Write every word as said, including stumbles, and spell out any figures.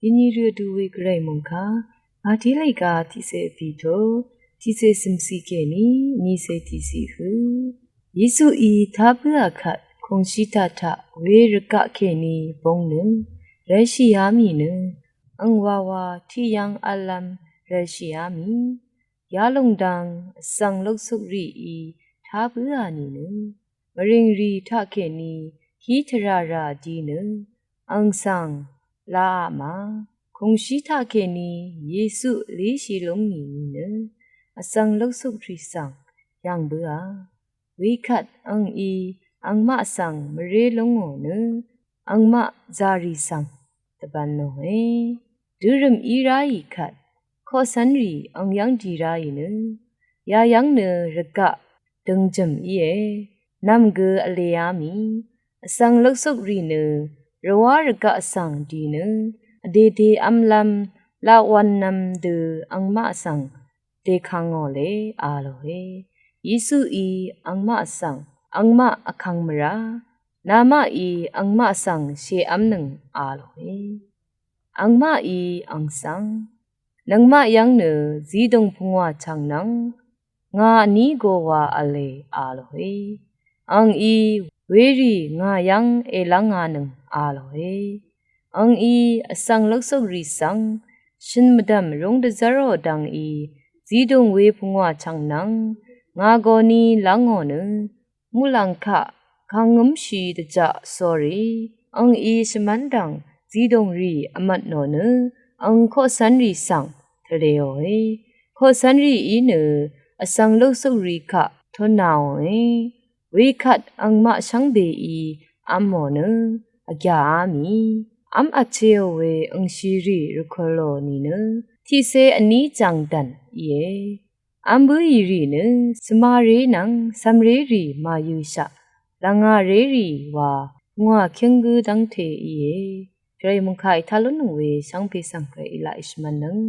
Dini rø du we gvray mungka, Matilika tiqse vito, tiqse simsi keni, nise tiqsi hø. Yesuí tá bǿà kvt kungshí taq taq we rvgaq keni bong nø rvshì yá mì nø, ang wawa tiq yvng vlvm rvshì yá mì. Yalòng dang vsvng loksuk rìí tá bǿà nìnø, mvrìng rì taq keni hí tvrà rà di nø, ang svng laaq ma, kungshí taq keni Yesu líshì lúng nìnø, vsvng loksuk rì svng yv̀ng bǿà. Wekvt angí angmaq svng mvré lúngò nø, angmaq zàrì svng dvbvnòe. Dørø̀m í ráì kvt, koqcv́nrì ang yv́ng di ráì nø, yayv́ng nø rvgaq døngjø̀m íe, nv̀m gø vlē yá mì. Vsvng loksuk rì nø, rvwá rvgaq svng di nø, vdèdè vmlvm laq wv̄nnv̄m dø angmaq svng dèkangò le a lòe. Yesuí angmaq svng, angmaq vkvng mvrá, namaqí angmaq svng shèv́mnøng a lòe. Angmaqí ang svng, nøngmaq yv́ng nø zidùng pungwà chv̀ngnvng, ngà vní go wa v̄le a lòe. Angí werì ngà yv́ng èlv́nganøng a lòe. Angí vsvng loksuk rì svng, shø̀n mvdv̀m rúng dvzv́rò dvngí, zidùng we pungwà chv̀ngnvng, ngà goni lv́ngò nø, muqlàng kaq kàngǿmshì dvjaq sórí, angí shvmv́n dv̀ng zidùng rì vmvtnò nø, ang koqcv́nrì svng tvlēòe. Koqcv́nrìí nø vsvng loksuk rì kaq tonàòe. Wekvt angmaq shvngbeí v̄mò nø, vgyàá mì, v́m vtseò we angshirì rvkùlò nìnø, tiqcé vní jv̀ng dv̀n íe. V́m bǿì rì nø, svmaré nvng cv̀mrérì màyøshaq, lv̀ngarérì wa, ngwà kíng gǿ dv́ngte íe. Gvray mungkà ètá lúnnøng we shvngbe svng gvray èlaq èshvmv̄nnøng.